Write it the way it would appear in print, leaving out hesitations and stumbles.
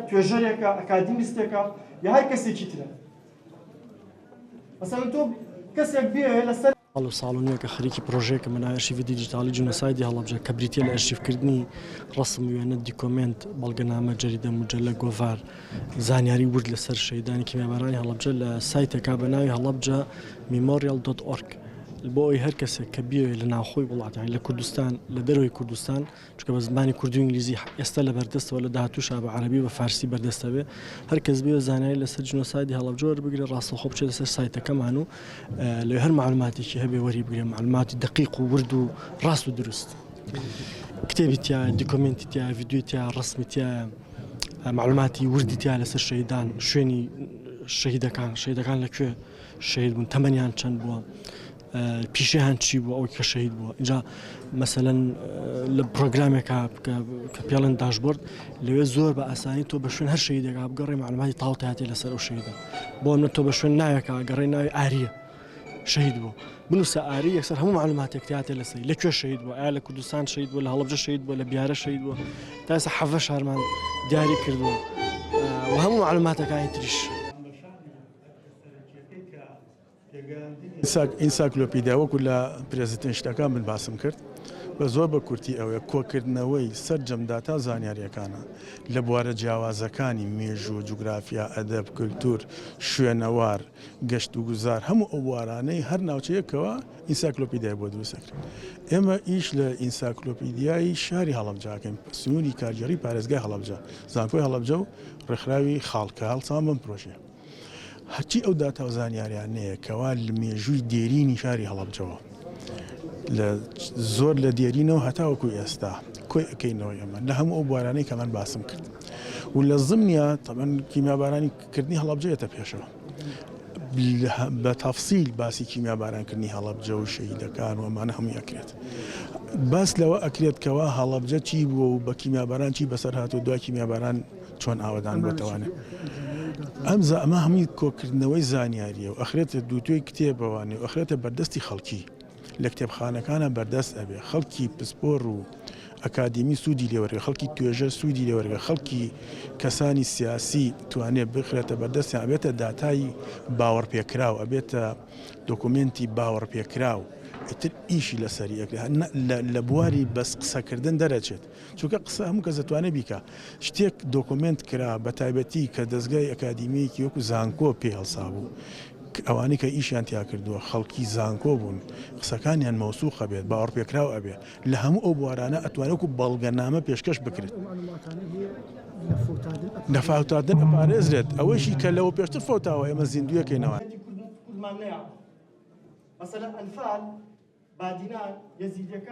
توێژەرێکە، ئەکادیمیستێکە یا هەر کەسێکی ترە. مەسەلەن تۆ کەسێک بێ لەسەر. ساڵ و ساڵ و نیوە کە خەریکی پرۆژەیەکم بە ناوی ئەرشیفی دیجیتاڵی جینۆسایدی هەڵەبجە کە بریتییە لە ئەرشیفکردنی ڕەسم، وێنە، دیکۆمێنت، بەڵگەنامە، جەریدە، موجەلە، گۆڤار، زانیاری ورد لەسەر شەهیدانی کیمیابارانی هەڵەبجە لە سایتێکا بە ناوی هەڵەبجە memorial dot org بۆ ئەوەی هەر کەسێک کە بیەوێت لە ناوخۆی وڵات یانی لە کوردستان لە دەرەوەی کوردستان چونکە بە زمانی کوردی و ئینگلیزی ئێستا لە بەردەستەوە لە داهاتووشا بە عەرەبی و بە فارسی بەردەستە بێ هەر کەس بێ زانیاری لەسەر جینۆسایدی هەڵەبجە وەربگرێ ڕاستەوخۆ بچێتە سەر سایتەکەمان و لەوێ هەر معلوماتێکی هەبێ وەری بگرێ معلوماتی دقیق و ورد و ڕاست و دروست کتێبی تیا دیکۆمێنتی تیا ڤیدیۆی تیا ڕسمی تیا معلوماتی وردی تیا لەسەر شەهیدان شوێنی شەهیدەکان شەهیدەکان لە کوێ شەهید بوون تەمەنیان چەند بووە پیشەیان چی بووە ئەوەی کە شەهید بووە اینجا مەسەلەن لە پرۆگرامێکا کە پێڵێن dashboard لەوێ زۆر بە ئاسانی تۆ بە شوێن هەر شەهیدێکا بگەڕێ معلوماتی تەواو تیاتی لەسەر ئەو شەهیدە بۆ منە تۆ بە شوێن ناوێکا گەڕێ ناوی ئاریە شەهید بوو بنووسە ئاری یەکسەر هەموو معلوماتێک تیاتێ لەسەری لە کوێ شەهید بووە ئایا لە کوردستان شەهید بووە لە هەڵەبجە شەهید بووە لە بیارە شەهید بووە تا ئێستا حەڤە شارمان دیاری کردووە و هەموو معلوماتەکانی تریش. ئینساکلۆپیدیا وەکو لە presentation ەکان من باسم کرد بە زۆر بە کورتی ئەوەیە کۆکردنەوەی سەرجەم داتا و زانیارییەکانە لە بوارە جیاوازەکانی مێژوو، جوگرافیا، ئەدەب، کلتور، شوێنەوار، گەشت و گوزار هەموو ئەو بوارانەی هەر ناوچەیەکەوە ئینساکلۆپیدیای بۆ دروست ئەکرێت. ئێمە ئیش لە ئینساکلۆپیدیای شاری هەڵەبجە ئەکەین، سنووری کارگێڕی پارێزگای هەڵەبجە، زانکۆی هەڵەبجە و ڕێکخراوی خاڵ کە هەڵسان بەم پرۆژەیە. هەرچی ئەو داتا و زانیاریانەیە کەوا لە مێژووی دێرینی شاری هەڵەبجەوە لە زۆر لە دێرینەوە هەتاوەکو ئێستا کۆی ئەکەینەوە ئێمە لە هەموو ئەو بوارانەی کە من باسم کرد و لە زمنیا تەبەن کیمیابارانی کردنی هەڵەبجەیەتە پێشەوە بە تەفسیل باسی کیمیابارانکردنی هەڵەبجە و شەهیدەکان و ئەمانە هەمووی ئەکرێت باس لەوە ئەکرێت کەوا هەڵەبجە چی بووە و بە کیمیاباران چی بەسەر هات و دوای کیمیاباران چۆن ئاوەدان بۆتەوانێ ئەم ئەمە هەمووی کۆکردنەوەی زانیاریە و ئەخرێتە دووتوێی کتێبەوانێ و ئەخرێتە بەردەستی خەڵکی لە کتێبخانەکانە بەردەست ئەبێ خەڵکی پسپۆر و ئەکادیمی سوودی لێوەرگە خەڵکی توێژەر سوودی لێوەرگە خەڵکی کەسانی سیاسی توانێ بخرێتە بەردەستیان ئەبێتە داتای باوەڕپێکراو ئەبێتە دۆکۆمێنتی باوەڕپێکراو ئیتر ئیشی لەسەری ئەکرێ لە بواری بەس قسەکردن دەرەچێت چونکە قسە هەموو کەس دەتوانێت بیکا شتێک دۆکۆمێنت کرا بە تایبەتی کە دەزگای ئەکادیمیەکی وەکو زانکۆ پێی هەڵسابوو ئەوانەی کە ئیشیان تیا کردووە خەڵکی زانکۆ بوون قسەکانیان مەوسوقە بێت باوەڕپێکراو ئەبێ لە هەموو ئەو بوارانە ئەتوانێت وەکو بەڵگەنامە پێشکەش بکرێت لە فەوتاندن ئەپارێزرێت ئەوەیشی کە لەوە پێشتر فەوتاوە ئێمە زیندوویەکەینەوە. کوردمان نەیاوە مەسەلەن ئەنفال بادینان یەزیدیەکان.